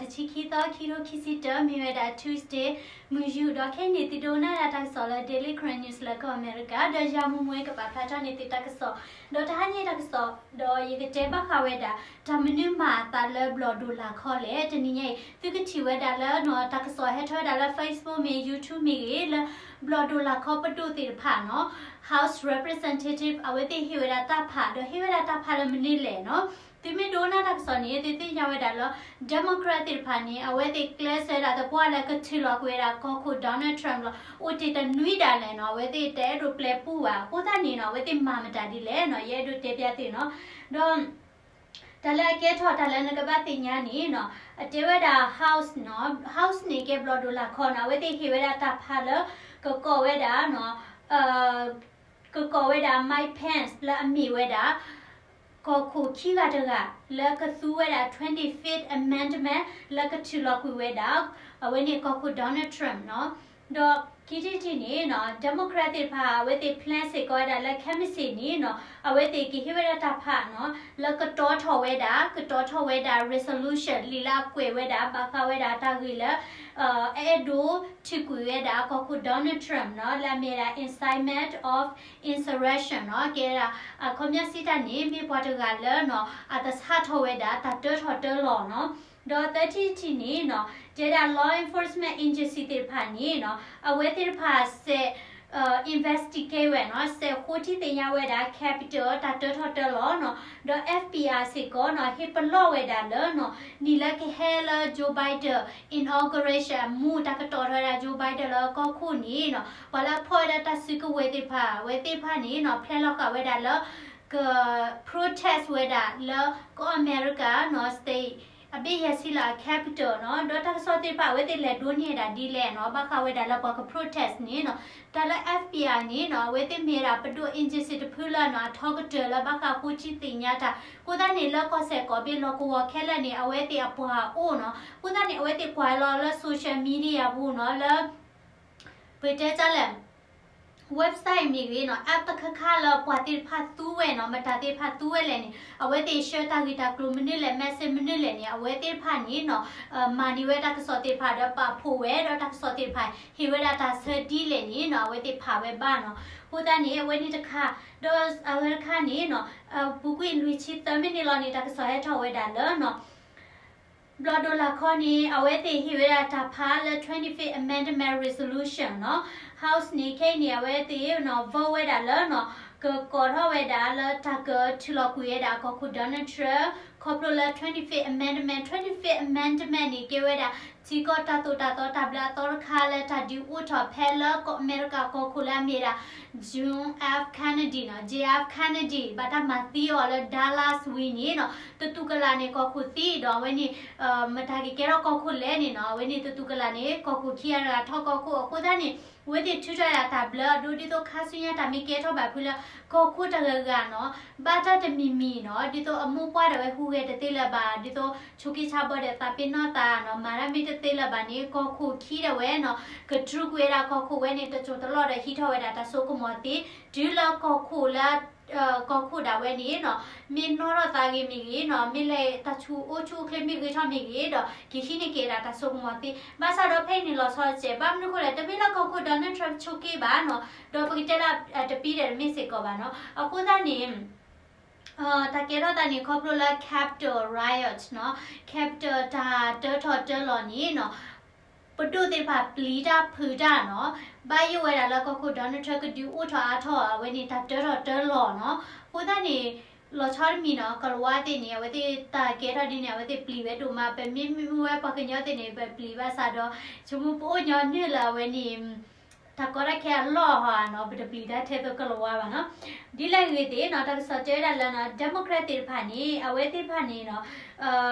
တဆံခံသီ ခံကထိခံဆံတၢ မ့ၢ်ဝဲဒၣ် Tuesday မုၢ်ယူာ် ဒီးခဲအံၤန့ၣ် သုဒိကနၣ်ဒၣ်တၢ်ကစီၣ်လၢ Daily Karen News လၢကီၢ်အမဲရကၤ ဒီးယၤမူမူကပာ်ဖျါထီၣ်န့ၢ်သုတၢ်ကစီၣ်, ဒီးတဟါညါတၢ်ကစီၣ် ဒီးယကတဲဘၣ်ဃးဝဲဒၣ် တၢ်မနုၤမၤအသးလၢဘျီၣ်ဒိၣ်လာ်ခီလဲၣ်. တနံၤညါအံၤ သုကထံၣ်ဝဲဒၣ်လၢနီၤ တၢ်ကစီၣ်ဟဲထီၣ်ဝဲဒၣ်လၢ Facebook မ့ၢ် YouTube မ့ၢ်ဂ့ၤ လၢဘျီၣ်ဒိၣ်လာ်ခီပဒိၣ်သ့ၣ်တဖၣ်နီၤ House Representative အဝဲသ့ၣ်ဟ့ၣ်ဝဲဒၣ်တၢ်ဖး ဒီးဟ့ၣ်ဝဲဒၣ်တၢ်ဖးလၢမနုၤလဲၣ်နီၤ. သုမ့ၢ်ဒိကနၣ်တၢ်ကစီၣ်န့ၣ် သုသ့ၣ်ညါဝဲဒၣ်လၢ Democrat သ့ၣ်တဖၣ်န့ၣ် အဝဲသ့ၣ်ကျဲးစၢးဒၣ်သပှၢ်လၢကထုးလီၤကွံာ်ဝဲဒၣ်ကီၢ်ခိၣ် Donald Trump လီၤ. အိၣ်တ့ၢ်တနွံဒၣ်လဲာ်နီၤ အဝဲသ့ၣ်တအဲၣ်ဒိးပျဲပူဘၣ်. အဃိသတးန့ၣ်နီၤ အဝဲသ့ၣ်မၤမတၤဒ်လဲၣ်နီၤ ယအဲၣ်ဒိးတဲပျါသုနီၤ. ဒီး တၢ်လၢအကဲထီၣ်တၢ်လၢနကဘၣ်သ့ၣ်ညါန့ၣ်နီၤ အတဲဝဲဒၣ် House နီၤ House န့ၣ်ကဲဘျီၣ်ဒိၣ်လာ်ခီနီၤ အဝဲသ့ၣ်ဟ့ၣ်ဝဲဒၣ်တၢ်ဖးလၢ ကကိးဝဲဒၣ်နီၤ ကကိးဝဲဒၣ် Mike Pence လၢအမ့ၢ်ဝဲဒၣ် ကီၢ်ခိၣ်ခံဂၤတဂၤ လၢကသူဝဲဒၣ် twenty-fifth Amendment လၢကထုးလီၤကွံာ်ဝဲဒၣ် အဝဲန့ၣ်ကီၢ်ခိၣ် Donald Trump နီၤ. ဒီးခံထံၣ်တထံၣ်န့ၣ်နီၤ Democrat သ့ၣ်တဖၣ် အဝဲသ့ၣ် plan စ့ၢ်ကီးဝဲဒၣ်လၢခဲမုၢ်ဆ့ၣ်န့ၣ်နီၤ အဝဲသ့ၣ်ကဟ့ၣ်ဝဲဒၣ်တၢ်ဖးနီၤ လၢကတီထီၣ်ဝဲဒၣ် ကတီထီၣ်ဝဲဒၣ် resolution လံာ်လၢအကွဲးဝဲဒၣ် ဘၣ်ဃးဝဲဒၣ်တၢ်ဂ့ၢ်လၢ အအဲၣ်ဒိးထုးကွံာ်ဝဲဒၣ်ကီၢ်ခိၣ် Donald Trump နီၤ လၢအမ့ၢ်ဒၣ် incitement of insurrection နီၤ ကဲဒၣ် အခီပညီစံးတၢ်န့ၣ် မ့ၢ်ပှၤတဂၤလၢနီၤ အသဆၣ်ထီၣ်ဝဲဒၣ် တၢ်တၢထီၣ်တၢလီၤနီၤ. ဒီးသၢထံၣ်တထံၣ်န့ၣ်နီၤ တဲဒၣ် law enforcement agency သ့ၣ်တဖၣ်န့ၣ်နီၤ အဝဲသ့ၣ်တဖၣ်စဲး investigate ဝဲနီၤ စဲးဃိထံသ့ၣ်ညါဝဲဒၣ် Capitol တၢ်တၢထီၣ်တၢလီၤနီၤ. ဒီး FBI စ့ၢ်ကီးနီၤ ဟ့ၣ်ပလီၢ်ဝဲဒၣ်လၢနီၤ နံၣ်လၢကဟဲလၢ Joe Biden inauguration အမူ တၢ်ကတီၢ်ထီၣ်ဝဲဒၣ် Joe Biden လၢကီၢ်ခိၣ်န့ၣ်နီၤ ပှၤလၢအဖီၣ်ဝဲဒၣ်တၢ်စုကဝဲၤသ့ၣ်တဖၣ် အဝဲသ့ၣ်တဖၣ်န့ၣ်နီၤ ဖျဲလီၤဃာ်ဝဲဒၣ်လၢ က protest ဝဲဒၣ်လၢကီၢ်အမဲရကၤနီၤ state အဘ့ၣ်ယဲၢ်ဆံလၢ Capitol နီၤ. ဒီးတၢ်ကစီၣ်သ့ၣ်တဖၣ် အဝဲသ့ၣ်လဲၤဒိးန့ၢ်ဒၣ်ဒ်လဲၣ်နီၤ ဘၣ်ဃးဝဲဒၣ်လၢပှၤက protest န့ၣ်နီၤ တၢ်လၢ FBI န့ၣ်နီၤ အဝဲသ့ၣ်မ့ၢ်ဒၣ်ပဒိၣ် agency တဖုလၢနီၤ အထီကတၢၢ်လၢဘၣ်ဃးဃိထံသ့ၣ်ညါတၢ် အဃိသတးန့ၣ် လၢကီၢ်စဲၣ်ကီးဘ့ၣ်လီၢ်ကဝီၤခဲလၢာ်န့ၣ် အဝဲသ့ၣ်အပှၤအိၣ်နီၤ. အဃိသတးန့ၣ် အဝဲသ့ၣ်ကွၢ်လီၤလၢ social media ပူၤနီၤ လၢ ပတဲတၢ်လဲၣ် website မ့ၢ်ဂ့ၤနီၤ app တခါခါလၢပှၤသ့ၣ်တဖၣ်သူဝဲနီၤ မတၤသ့ၣ်တဖၣ်သူဝဲလဲၣ်န့ၣ် အဝဲသ့ၣ် share တၢ်ဂ့ၢ်တၢ်ကျိၤမနုၤလဲၣ် message မနုၤလဲၣ်န့ၣ် အဝဲသ့ၣ်တဖၣ်န့ၣ်နီၤ မၤန့ၢ်ဝဲတၢ်ကစီၣ်သ့ၣ်တဖၣ်ဒီးပာ်ဖှိၣ်ဝဲ ဒီးတၢ်ကစီၣ်သ့ၣ်တဖၣ် ဟ့ၣ်ဝဲဒၣ်တၢ်ဆၢဒ်လဲၣ်န့ၣ်နီၤ အဝဲသ့ၣ်ဖးဝဲဘၣ်နီၤ. အဃိသတးန့ၣ် အဝဲန့ၣ်တခါ ဒီးအဂၤတခါန့ၣ်နီၤ ပူၤကွံာ်လွံၢ်ဆံသၢမံးနံးလီၤန့ၣ် တၢ်ကစီၣ်ဟဲထီၣ်ဝဲဒၣ်လၢနီၤ ဘျီၣ်ဒိၣ်လာ်ခီန့ၣ် အဝဲသ့ၣ်ဟ့ၣ်ဝဲဒၣ်တၢ်ဖးလၢ twenty-fifth Amendment Resolution နီၤ House န့ၣ် ခဲအံၤန့ၣ် အဝဲသ့ၣ်နီၤ vote ဝဲဒၣ်လၢနီၤ ကကိးထီၣ်ဝဲဒၣ်လၢတၢ်ကထုးလီၤကွံာ်ဝဲဒၣ်ကီၢ်ခိၣ် Donald Trump ခီဖျိလၢ twenty-fifth Amendment, twenty-fifth Amendment န့ၣ် ကဲဝဲဒၣ် ထံကီၢ်တၢ်သိၣ်တၢ်သီတၢ်ဘျၢအသီတခါလၢတၢ်ဒုးအိၣ်ထီၣ်ဖဲလၢကီၢ်အမဲရကၤကီၢ်ခိၣ်လၢအမ့ၢ်ဒၣ် John F Kennedy နီၤ J F Kennedy ဘၣ်တၢ်မၤသံအီၤလၢ Dallas ဝံၤန့ၣ်နီၤ သတူၢ်ကလာ်န့ၣ် ကီၢ်ခိၣ်သံဒီးအဝဲန့ၣ် မတၤက့ၤကဲထီၣ်ကီၢ်ခိၣ်လဲၣ်န့ၣ်နီၤ အဝဲန့ၣ်သတူၢ်ကလာ်န့ၣ် ကီၢ်ခိၣ်ခံဂၤတဂၤထီၣ်ကီၢ်ခိၣ်အဃိသတးန့ၣ် အဝဲသ့ၣ်ထုးထီၣ်ဒၣ်တၢ်ဘျၢအဒိ ဒ်သိးခါဆူညါတၢ်မ့ၢ်ကဲထီၣ်ဘၣ်ဖုလၢ ကီၢ်ခိၣ်တဂၤဂၤနီၤ ဘၣ်တၢ်တမံၤမံၤနီၤ ဒ်သိးအမိၢ်ပှၢ်ဒၣ်ဝဲဟူးဂဲၤတသ့လၢၤဘၣ် ဒ်သိးဆိးက့ဆါဘီဒီးသးပ့ၤနီၣ်သးနီၤ မၤတၢ်မ့ၢ်တသ့လၢၤဘၣ်န့ၣ် ကီၢ်ခိၣ်ခံဒၣ်ဝဲနီၤ ကတြူကွံာ်ဝဲဒၣ်ကီၢ်ခိၣ်ဝဲန့ၣ် တစိၢ်တလီၢ်ဒီးဟံးထီၣ်ဝဲဒၣ်တၢ်စိကမီၤသ့ တုၤလၢကီၢ်ခိၣ်လၢ ကီၢ်ခိၣ်ဒၣ်ဝဲန့ၣ်နီၤ မ့ၢ်နီၣ်ထီၣ်သးဂ့ၤမ့ၢ်ဂ့ၤနီၤ မ့ၢ်လဲၤတၢ်ဆူးအိၣ်ဆူၣ်အိၣ်ချ့မ့ၢ်ဂ့ၤထီၣ်မ့ၢ်ဂ့ၤဒီး ကဟံးန့ၢ်က့ၤဒၣ်တၢ်စိကမီၤသ့ ဘၣ်ဆၣ်ဒီးဖဲအံၤန့ၣ်လီၤဆီတစဲး ဘၣ်မနုၤအဃိလဲၣ် တမ့ၢ်လၢကီၢ်ခိၣ် Donald Trump ဆိးက့ဘၣ်နီၤ ဒီးပကတဲလၢ တပံဒီးတမ့ၢ်စ့ၢ်ကီးဘၣ်နီၤ အဃိသတးန့ၣ် တၢ်ကဲထီၣ်သးန့ၣ် ခီဖျိလၢ Capitol riot နီၤ Capitol တၢ်တၢထီၣ်တၢလီၤန့ၣ်နီၤ ပဒိၣ်သ့ၣ်တဖၣ်ပျံၤတၢ်ဖုးတၢ်နီၤ ဘၣ်ယိၣ်ဝဲဒၣ်လၢကီၢ်ခိၣ် Donald Trump ကဒုးအိၣ်ထီၣ်အါထီၣ်အဝဲန့ၣ် တၢ်တၢထီၣ်တၢလီၤနီၤ အဃိသတးန့ၣ် လီၤဆီတမံၤနီၤ ကလၤဝါသ့ၣ်န့ၣ် အဝဲသ့ၣ်တၢ်ကဲထီၣ်ဒ်န့ၣ် အဝဲသ့ၣ်ပျံၤဝဲဒိၣ်မး ပမ့မ့ၢ်ဝဲပှၤကညီသ့ၣ်န့ၣ် ပပျံၤဘၣ်ဆၣ်ဒီး ဆိကမိၣ်ပအိၣ်ညီနုၢ်လၢအဝဲန့ၣ် တၢ်ကီတၢ်ခဲအလီၢ်ဟီနီၤ ပတပျံၤတၢ်ထဲသိးကလၤဝါဘၣ်နီၤ ဒ်လဲၣ်ဂ့ၤသ့ၣ်နီၤ တၢ်ကစီၣ်တဲဝဲဒၣ်လၢနီၤ Democrat သ့ၣ်တဖၣ်န့ၣ် အဝဲသ့ၣ်တဖၣ်န့ၣ်နီၤ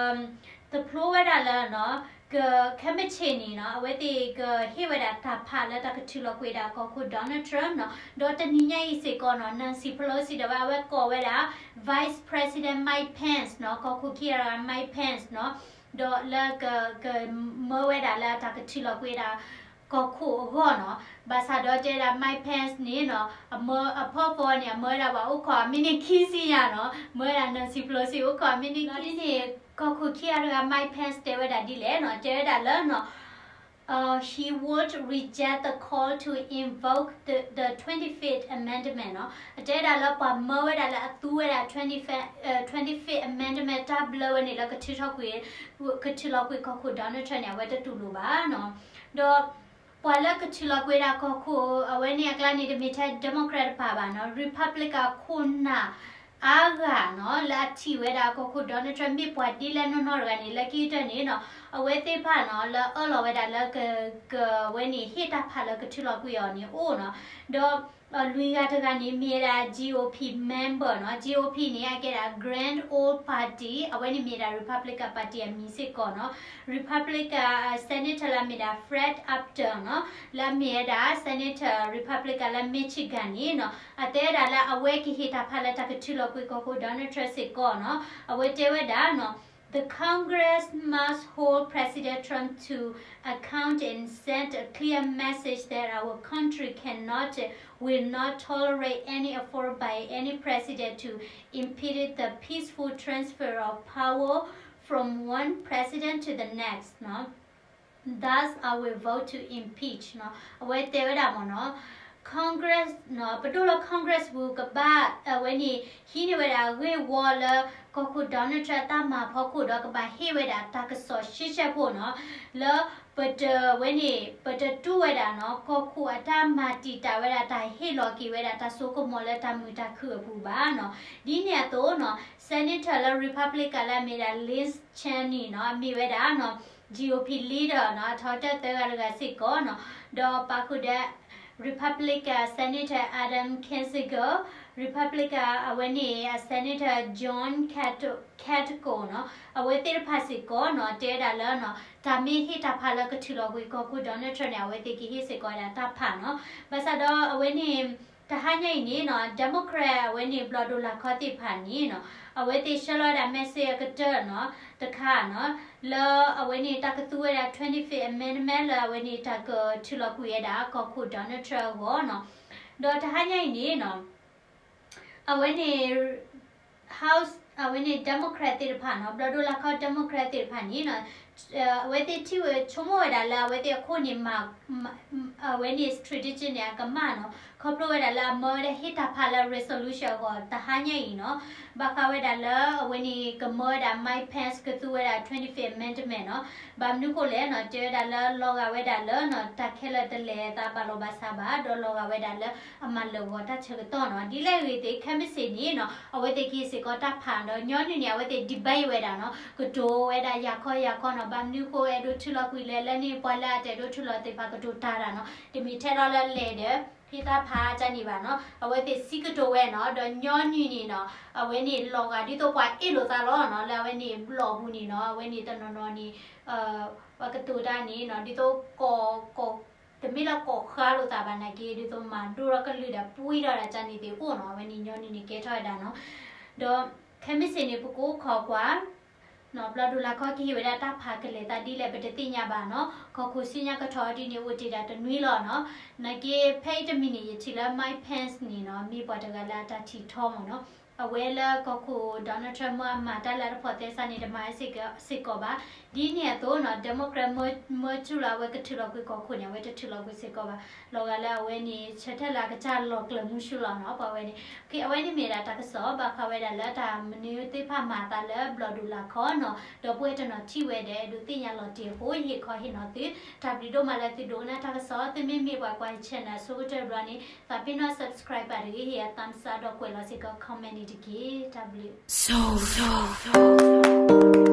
တဖျိဝဲဒၣ်လၢနီၤ က ခဲမုၢ်ဆ့ၣ်န့ၣ်နီၤ အဝဲသ့ၣ်ကဟ့ၣ်ဝဲဒၣ်တၢ်ဖးလၢတၢ်ကထုးလီၤကွံာ်ဒၣ်ကီၢ်ခိၣ် Donald Trump နီၤ ဒီးတနံၤညါအံၤစ့ၢ်ကီးနီၤ Nancy Pelosi ဒီးဝဲအဝဲကိးဝဲဒၣ် Vice President Mike Pence နီၤ ကီၢ်ခိၣ်ခံဂၤ Mike Pence နီၤ ဒီးလၢက ကမၢဝဲဒၣ်လၢတၢ်ကထုးလီၤကွံာ်ဒၣ် ကီၢ်ခိၣ်အဂီၢ်နီၤ ဘၣ်ဆၣ်ဒီးတဲဒၣ် Mike Pence န့ၣ်နီၤ အမၢအဖီၣ်ဖီန့ၣ် အမၢဝဲဒၣ်ပှၤအိၣ်ခိးအမံးနံးခံဆံညါနီၤ မၢဝဲဒၣ် Nancy Pelosi အိၣ်ခိးအမံးနံးခံဆံန့ၣ် ကီၢ်ခိၣ်ခံဂၤတဂၤ Mike Pence တဲဝဲဒၣ်ဒ်လဲၣ်နီၤ, တဲဝဲဒၣ်လၢနီၤ he would reject the call to invoke the, the twenty-fifth amendment နီၤ, အတဲဝဲဒၣ်လၢပှၤမၢဝဲဒၣ်လၢအသူဝဲဒၣ် twenty-fifth, အဲ twenty-fifth amendment တၢ်ဘျၢဝဲန့ၣ်လၢကထုးထီၣ်ကွံာ်, ကထုးလီၤကွံာ်ကီၢ်ခိၣ် Donald Trump န့ၣ် အဝဲတတူၢ်လိာ်ဘၣ်နီၤ, ဒီး ပှၤလၢကထုးလီၤကွံာ်ဝဲဒၣ်ကီၢ်ခိၣ် အဝဲန့ၣ်အကျါန့ၣ် တမ့ၢ်ထဲ Democrat တဖၣ်ဘၣ်နီၤ, Republican ခိၣ်နၢ်အါဂၤနီၤ လၢအထံၣ်ဝဲဒၣ်ကီၢ်ခိၣ် Donald Trump မ့ၢ်ပှၤဒ်လဲၣ်နီၢ်နီၢ်တဂၤန့ၣ် လၢခံကတၢၢ်န့ၣ်နီၤ အဝဲသ့ၣ်တဖၣ်နီၤ လၢအၢၣ်လီၤဝဲဒၣ်လၢက, ကဝဲန့ၣ်ဟ့ၣ်တၢ်ဖးလၢကထုးလီၤကွံာ်အီၤန့ၣ်အိၣ်နီၤ, ဒီး လွံၢ်ဂၤတဂၤန့ၣ် မ့ၢ်ဝဲဒၣ် GOP member နီၤ, GOP န့ၣ် အကဲဒၣ် Grand Old Party, အဝဲန့ၣ်မ့ၢ်ဝဲဒၣ် Republican Party အမံၤစ့ၢ်ကီးနီၤ, Republican Senator လၢအမ့ၢ်ဒၣ် Fred Upton နီၤ, လၢအမ့ၢ်ဝဲဒၣ် Senator Republican လၢ Michigan န့ၣ်နီၤ, အတဲဝဲဒၣ်လၢအဝဲကဟ့ၣ်တၢ်ဖးလၢတၢ်ကထုးလီၤကွံာ်ကီၢ်ခိၣ် Donald Trump စ့ၢ်ကီးနီၤ, အဝဲတဲဝဲဒၣ်နီၤ The Congress must hold President Trump to account and send a clear message that our country cannot, will not tolerate any effort by any president to impede the peaceful transfer of power from one president to the next နီၤ, thus I will vote to impeach နီၤ, အဝဲတဲဝဲဒၣ်မ့ၢ်နီၤ Congress နီၤ, ပဒိၣ်လၢ Congress ပူၤကဘၣ် အဝဲန့ၣ် ဟံးန့ၢ်ဝဲဒၣ်အဂ့ၢ်ဝီလၢ ကီၢ်ခိၣ် Donald Trump တၢ်မၤဖီခိၣ်ဒီးကဘၣ်ဟ့ၣ်ဝဲဒၣ်တၢ်ကစီၣ်ရှဲရှဲဖိနီၤ, လၢပတဝဲန့ၣ် ပတတူၢ်ဝဲဒၣ်နီၤ ကီၢ်ခိၣ်အတၢ်မၤတံာ်တာ်ဝဲဒၣ်တၢ်ဟ့ၣ်လီၤက့ၤဝဲဒၣ်တၢ်စိကမီၤလၢတၢ်မုာ်တၢ်ခုၣ်အပူၤဘၣ်နီၤ, ဒ်န့ၣ်အသိးနီၤ Senator လၢ Republican လၢအမ့ၢ်ဒၣ် Liz Cheney နီၤ, အမ့ၢ်ဝဲဒၣ်နီၤ GOP leader နီၤ, အထီတၢၢ်သၢဂၤတဂၤစ့ၢ်ကီးနီၤ, ဒီးပာ်ဃုာ်ဒီး Republican Senator Adam Kinzinger, Republican အဝဲန့ၣ် Senator John Katko နီၤ, အဝဲသ့ၣ်တဖၣ်စ့ၢ်ကီးနီၤ တဲဝဲဒၣ်လၢနီၤ တၢ်မ့ၢ်ဟ့ၣ်တၢ်ဖးလၢကထုးလီၤကွံာ်ကီၢ်ခိၣ် Donald Trump န့ၣ် အဝဲသ့ၣ်ကဟ့ၣ်စ့ၢ်ကီးဝဲဒၣ်တၢ်ဖးနီၤ, ဘၣ်ဆၣ်ဒီးအဝဲန့ၣ် တဟါညါအံၤန့ၣ်နီၤ Democrat အဝဲန့ၣ် ဘျီၣ်ဒိၣ်လာ်ခီသ့ၣ်တဖၣ်န့ၣ်နီၤ အဝဲသ့ၣ်ဆှၢလီၤဝဲဒၣ် message အကတၢၢ်နီၤ တခါနီၤ လၢအဝဲန့ၣ်တၢ်ကသူဝဲဒၣ် twenty-fifth amendment လၢအဝဲန့ၣ်တၢ်ကထုးလီၤကွံာ်ဝဲဒၣ်ကီၢ်ခိၣ် Donald Trump အဂီၢ်နီၤ, ဒီးတဟါညါအံၤန့ၣ်နီၤ အဝဲန့ၣ် House အဝဲန့ၣ် Democrat သ့ၣ်တဖၣ်နီၤ ဘျီၣ်ဒိၣ်လာ်ခီ Democrat သ့ၣ်တဖၣ်န့ၣ်နီၤ အဝဲသ့ၣ်ထံၣ်ဝဲဆိကမိၣ်ဝဲဒၣ်လၢအဝဲသ့ၣ်အခိၣ်န့ၣ်မၤ အဝဲန့ၣ် strategy န့ၣ် အကမၣ်နီၤ ခီဖျိဝဲဒၣ်လၢအမၢဝဲဒၣ်ဟ့ၣ်တၢ်ဖးလၢ resolution အဂီၢ် တဟါညါအံၤနီၤ ဘၣ်ဃးဝဲဒၣ်လၢအဝဲန့ၣ်ကမၢဝဲဒၣ် Mike Pence ကသူဝဲဒၣ် twenty-fifth amendment နီၤ ဘၣ်မနုၤဃိလဲၣ်နီၤ တဲဝဲဒၣ်လၢလီၤဂာ်ဝဲဒၣ်လၢနီၤ တၢ်ခဲလၢာ်တလဲၤအသးဘၣ်လီၤဘၣ်ဆးဘၣ် ဒီးလီၤဂာ်ဝဲဒၣ်လၢအမၤလၢာ်ဂီၤတၢ်ဆၢကတီၢ်နီၤ ဒ်လဲၣ်ဂ့ၤသ့ၣ် ခဲမုၢ်ဆ့ၣ်န့ၣ်နီၤ အဝဲသ့ၣ်ကဟ့ၣ်စ့ၢ်ကီးတၢ်ဖးဒီးညီနုၢ်န့ၣ် အဝဲသ့ၣ် debate ဝဲဒၣ်နီၤ ကတိၤဝဲဒၣ်ယၤခီယၤခီနီၤ ဘၣ်မနုၤဃိအဲၣ်ဒိးထုးလီၤကွံာ်လဲၣ် လၢန့ၣ်ပှၤလၢအတအဲၣ်ဒိးထုးလီၤသ့ၣ်တဖၣ်ကတိၤတၢ်တၢ်နီၤ တမ့ၢ်ထဲလီၤလၢလဲၤဒီး ဟ့ၣ်တၢ်ဖးကန့ၣ်ဘၣ်နီၤ အဝဲသ့ၣ်စံးကတိၤဝဲနီၤ ဒီးညီနုၢ်န့ၣ်နီၤ အဝဲန့ၣ်လီၤဂာ်ဒ်သိးပှၤအ့ၣ်လိာ်သးလီၤနီၤ လၢအဝဲန့ၣ်ဘျီၣ်ပူၤန့ၣ်နီၤ အဝဲန့ၣ်တနီၤနီၤန့ၣ် ပှၤကတိၤတၢ်န့ၣ်နီၤ ဒ်သိး တမ့ၢ်လၢကိးဃါလိာ်သးဘၣ်နာ်က့ ဒ်သိးမၤဒိၣ်ထီၣ်ကလုၢ်ဒီးပှံထီၣ်ဒၣ်ကန့ၣ်သ့ၣ်အိၣ်နီၤ အဝဲန့ၣ်ညီနုၢ်န့ၣ်ကဲထီၣ်ဝဲဒၣ်နီၤ ဒီးခဲမုၢ်ဆ့ၣ်န့ၣ် ပကအိၣ်ခိးကွၢ် ဘျီၣ်ဒိၣ်လာ်ခီကဟ့ၣ်ဝဲဒၣ်တၢ်ဖးကလဲၤသးဒ်လဲၣ် ပတသ့ၣ်ညါဘၣ်နီၤ ကီၢ်ခိၣ်ဆူညါကထီၣ်ဒ်န့ၣ်အိၣ်တ့ၢ်ဒၣ်တနွံလီၤနီၤ နာ်က့ဖဲအံၤတမံၤန့ၣ် ယထံၣ်လၢ Mike Pence န့ၣ်နီၤ မ့ၢ်ပှၤတဂၤလၢအတၢ်ထံၣ်ထီမ့ၢ်နီၤ အဝဲလၢကီၢ်ခိၣ် Donald Trump မၢအမၤတၢ်လၢအတဖိးသဲစးန့ၣ် တမၤဝဲစ့ၢ်ကီးဘၣ် ဒ်န့ၣ်အသိးနီၤ Democrat မၢထုးလီၤဝဲကထုးလီၤကွံာ်ကီၢ်ခိၣ်န့ၣ် အဝဲတထုးလီၤကွံာ်စ့ၢ်ကီးဘၣ် လီၤဂာ်လၢအဝဲန့ၣ် ဆၢထၢၣ်လၢအကစၢ်လီၤကျၢၤမုဆူလီၤနီၤ ပှၤဝဲန့ၣ် အဝဲန့ၣ်မ့ၢ်ဒၣ်တၢ်ကစီၣ် ဘၣ်ဃးဝဲဒၣ်လၢတၢ်မနုၤသ့ၣ်တဖၣ်မၤအသးလၢဘျီၣ်ဒိၣ်လာ်ခီနီၤ ဒီပုၢ်ဝဲၢ်တနီၤထံၣ်ဝဲဒီးအဲၣ်ဒိးသ့ၣ်ညါလီၤတံၢ်အဃိ ယဟ့ၣ်ခီဟ့ၣ်နီၤသု တၢ်ဘျုးဒိၣ်မးလၢသုဒိကနၣ်တၢ်ကစီၣ် သုမ့မ့ၢ်ပှၤကွၢ်ယ channel အဆိကတၢၢ်တဘျီန့ၣ် သးပ့ၤနီၣ် subscribe ဘၣ်တဂ့ၤ ဟ့ၣ်ယၤ thumbs up ဒီးကွဲးလီၤစ့ၢ်ကီး comment န့ၣ်တက့ၢ် တၢ်ဘျုး